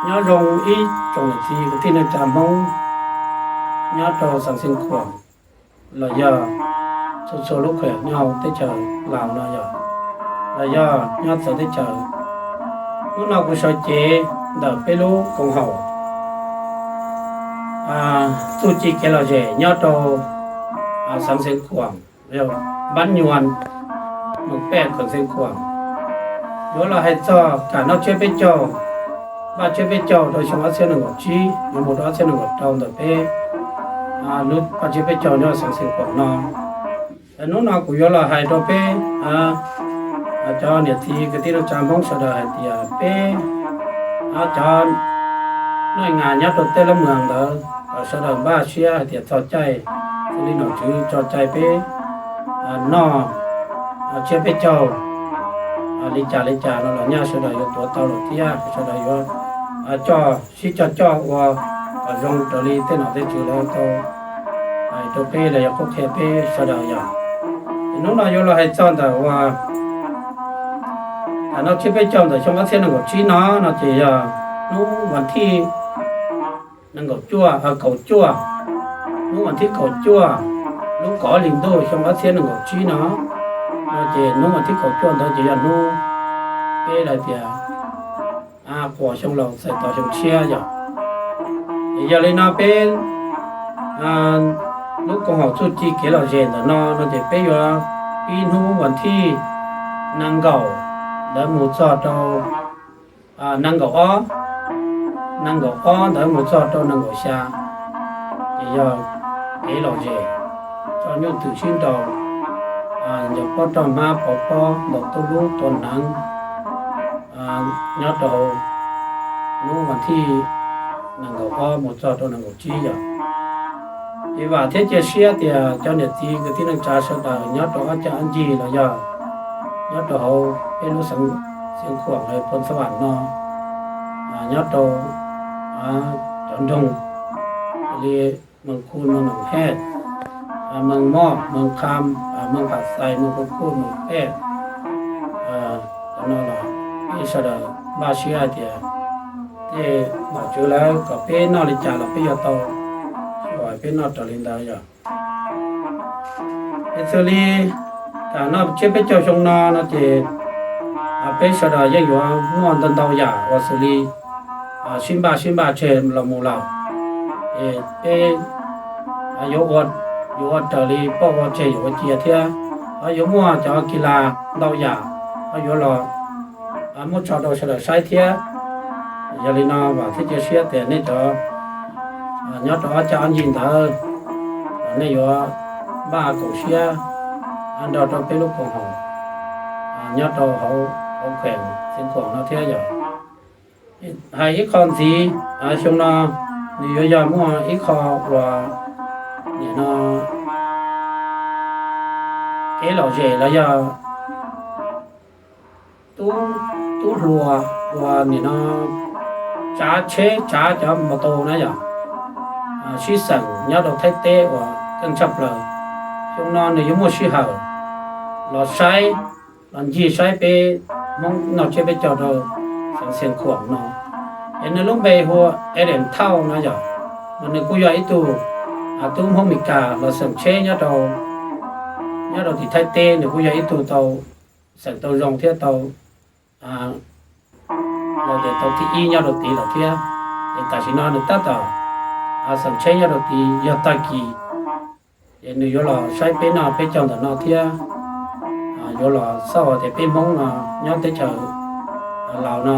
Nyob zoo ib tsoom niam txiv kwv tij neej tsa Hmoob nyob rau xeev Xeev Khuam los yog txhua txhua lub khuam nyob hauv teb chaws Laus no yog, los yog nyob txawv teb chaws. Hnub no kuv sawv cev ntawm peb lub koom haum txuj ci kev lom zem nyob rau xeev Xeev Khuam, npab nyuas, moos pej khuam Xeev Khuam, yuav los hais txog kam noj tsiab peb caug, npaj tsiab peb caug rau xyoo ob txhiab nees nkaum tsib yuav mus rau ob txhiab nees nkaum rau ntawm peb lub npaj tsiab peb caug nyob xeev Xeev Khuam no. Hnub no kuv yuav los hais rau peb cov niam txiv kwv tij neej tsa Hmoob sawv daws hais tias peb cov noj ngas nyob rau tej lab moos ntawd kom sawv daws npaj siab hais tias txog caij xws li nom tswv tso cai peb noj tsiab peb caug li cas li cas no los nyaj sawv daws yuav tuav tau lawm thiab sawv daws yuav coj sib coj coj ua kom zoo raws li tej nom tej tswv lawv tau hais rau peb los yog qhuab qhia peb sawv daws yom. Hnub no yuav los hais txog ntawm uas noj tsiab peb caug ntawm xyoo ob txhiab nees nkaum tsib no, no ces yog hnub vas thij nees nkaum cuaj, kaum cuaj, hnub vas thij kaum cuaj lub kaum ob hlis ntuj xyoo ob txhiab nees nkaum tsib no, no ces hnub vas thij kaum cuaj ntawd ces yog hnub peb hais tias quas xyoo laus txais tos xyoo tshiab yom. Ces yog li no peb lub koom haum txuj ci kev lom zem ntawm no no ces peb yuav pib hnub vas thij nees nkaum ntawd mus txog rau nees nkaum ob, nees nkaum ob ntawd mus txog rau nees nkaum xya, ces yog kev lom zem tso nyuj twm sib nraus, ncaws pob roj hmab pov pob ntaus tub lub tua hneev nyob rau hnub vas thij nees nkaum ob mus txog rau nees nkaum tsib yom. Ces vam thiab cia siab tias cov niam txiv kwv tij neej tsa sawv daws nyob rau ob cag ob ncig los yog nyob rau hauv peb lub xeev Xeev Khuam Phoos Xas Vam no, nyob rau cov nroog li Moos Khu, Moos Noom Hej, Moos Moj, Moos Kham, Moos Pham Xais, Moos Khu Kuj, Moos Pej, cov no los peb sawv daws npaj siab hais tias tej nom tswv lawv kom peb noj li cas los peb yuav tau, peb noj raws li ntawd yom. Es xws li noj tsiab peb caug xyoo no no ces peb sawv daws yeej yuav muaj ntau ntau yam uas xws li sib npaj sib npaj tseg los mus lawm, es peb yuav ua raws li poj ua tseg yuav ua cia thiab, ho yuav muaj cov kis las ntau yam ho yuav los muab tso rau sawv daws saib thiab. Yog li no vam thiab cia siab tias nej cov nyob rau ob cag ob ncig ntawd nej yuav npaj koom siab nrog rau peb lub koom haum nyob rau hauv khuem Xeev Khuam no thiab yom. Hais ib qho ntxiv, xyoo no nws yuav yog muaj ib qho uas nim no kev lom zem los yog tub hluas uas nim no tsav tsheb tsav cov mos tus na yom, sib xeem nyob rau Thaib teb uas keej tshaj plaws. Xyoo no nws yuav muaj sij hawm los saib, los ncig saib peb Hmoob noj tsiab peb caug rau xeev Xeev Khuam no. Es nws lub npe hu ua Eden Thauj no yom, mas nws kuj yog ib tug tub Hmoob Mes Kas los xeem tsheb nyob rau, nyob rau tim Thaib teb, nws kuj yog ib tug tau xeem tau zoo thiab tau, los tias tau thib ib nyob rau tid lawm thiab. Es tam sim no nws tab tom xeem tsheb nyob rau tid, yog tag kis ces nws yuav los saib peb noj peb caug ntawm no thiab, yuav los xauj tias peb Hmoob no nyob teb chaws Laus no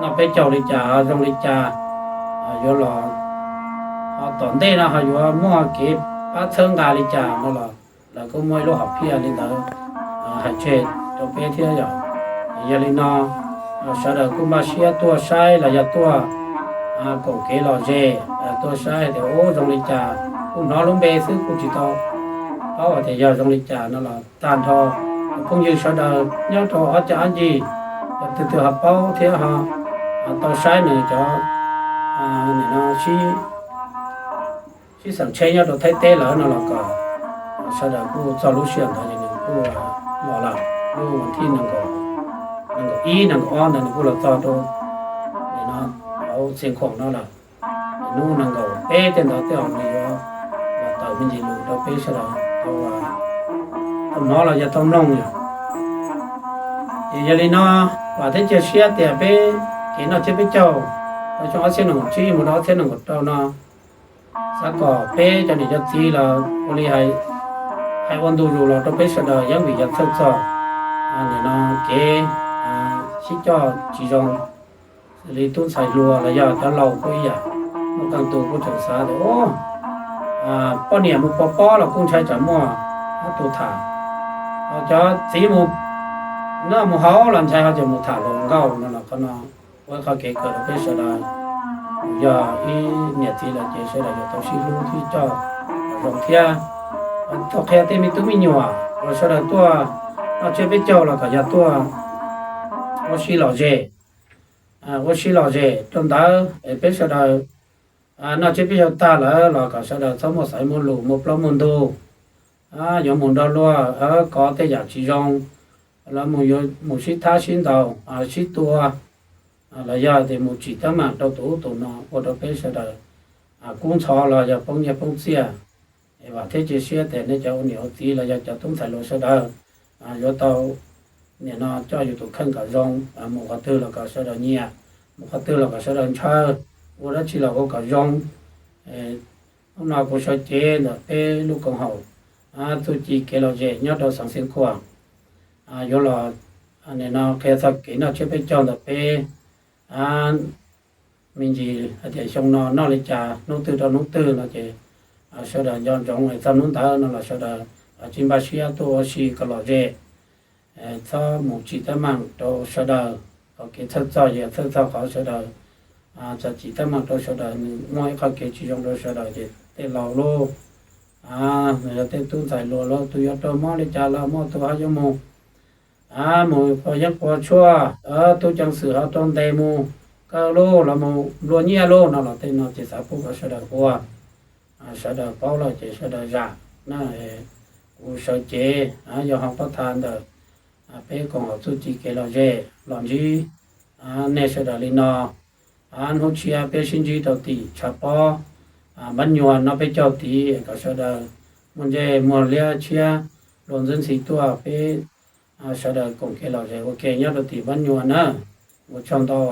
noj peb caug li cas zoo li cas, yuav los, ho tom ntej no ho yuav muaj kev pab txhawb nqa li cas no los lawv kuj muaj ib lub hom phiaj li ntawd hais tseg rau peb thiab yom. Yog li no sawv daws kuj npaj siab tuaj saib los yog tuaj koom kev lom zem, tuaj saib tias ub zoo li cas, kuj hnov lub npe xwb kuj tsis tau paub hais tias yog zoo li cas no los tag nrho phooj ywg sawv daws nyob rau ob cag ob ncig, yog tus twg ho paub thiab ho tau saib nws cov sib xeem tsheb nyob rau Thaib teb lawm no los kom sawv daws kuj txog lub sij hawm ntawd ces nws kuj los lawm, lub vas thib nees nkaum ib nees nkaum ob ntawd nws kuj los txog rau nim no hauv Xeev Khuam no lawm. Hnub nees nkaum peb tej ntawd tej zaum nws yuav los tawm me ntsis lus rau peb sawv daws tau hnov los yog tau mloog yom. Ces yog li no, vam thiab cia siab tias peb kev noj tsiab peb caug rau xyoo ob txhiab nees nkaum tsib mus rau ob txhiab nees nkaum rau no, xav kom peb cov niam cov txiv los ua li hais ua ntu zus los rau peb sawv daws yeej vim yog txhawj txog nim no kev sib coj tsis zoo, xws li tub ntxhais hluas los yog cov laus kuj ib yam, muaj qee tus kuj tseem xav tias poj niam mus pov pob los kuj ntshai tsam muaj ob tug tham, cov txiv mus noj mus haus los ntshai ho tseem mus tham hluas nkauj no los qhov no ua ib qhov kev kawm rau peb sawv daws. Yog ib niam txiv lawm ces sawv daws yuav tau sib hlub sib coj kom zoo thiab. Tau qhia tej me tub me nyuam uas sawv daws tuaj noj tsiab peb caug los kom yog tuaj ua si lom zem, ua si lom zem rau ntawd es peb sawv daws noj tsiab peb caug tag lawm los kom sawv daws txhob muaj xaiv muaj lus muaj plaub muaj ntug, yuav mus nrog luag kov tej yam tsis zoo, los mus yuav mus sib thab sib ntaus sib tua, los yog tias mus tsim teeb meem rau tus ub tus no ua rau peb sawv daws kub ntxhov los yog poob nyiaj poob txiaj. Es vam thiab cia siab tias nej cov ua niam ua txiv los yog cov tub ntxhais hluas sawv daws yuav tau nim no coj yus tus kheej kom zoo, mus qhov twg los kom sawv daws nyiam, mus qhov twg los kom sawv daws ntshaw, ua dab tsi los ua kom zoo. Hnub no kuv sawv cev ntawm peb lub koom haum txuj ci kev lom zem nyob rau xeev Xeev Khuam yuav los nim no qhia txog kev noj tsiab peb caug ntawm peb me ntsis hais tias xyoo no noj li cas hnub twg rau hnub twg no ces sawv daws nco ntsoov es txog hnub ntawd no los sawv daws tsis npaj siab tuaj ua si kom lom zem, txhob mus tsim teeb meem rau sawv daws, kom kev txhawj txog yog txhawj txog qhov sawv daws txawm tsim teeb meem rau sawv daws nws muaj ib qhov kev tsis zoo rau sawv daws ces tej laus lauj, yog tej tub ntxhais hluas lauj, tus yuav rau mob li cas los muaj tus ho yuav mus mus quas yeeb quas tshuaj, tub ceev xwm ho rau ntes mus kaw lauj, los mus nplua nyiaj lauj no los tej no ces xav pub kom sawv daws ua, sawv daws paub lawm ces sawv daws zam na. Kuv sawv cev yog ho pab tha ntawm peb koom haum txuj ci kev lom zem los ntsib nej sawv daws li no. Hnub tshiab peb sib ntsib rau tim tshav pob Npab Nyuas no peb caug tid kom sawv daws muaj ntsej muag liab tshiab luag ntxhi ntxhi tuaj peb sawv daws koom kev lom zem ua ke nyob rau tim Npab Nyuas na. Ua tsaug ntau.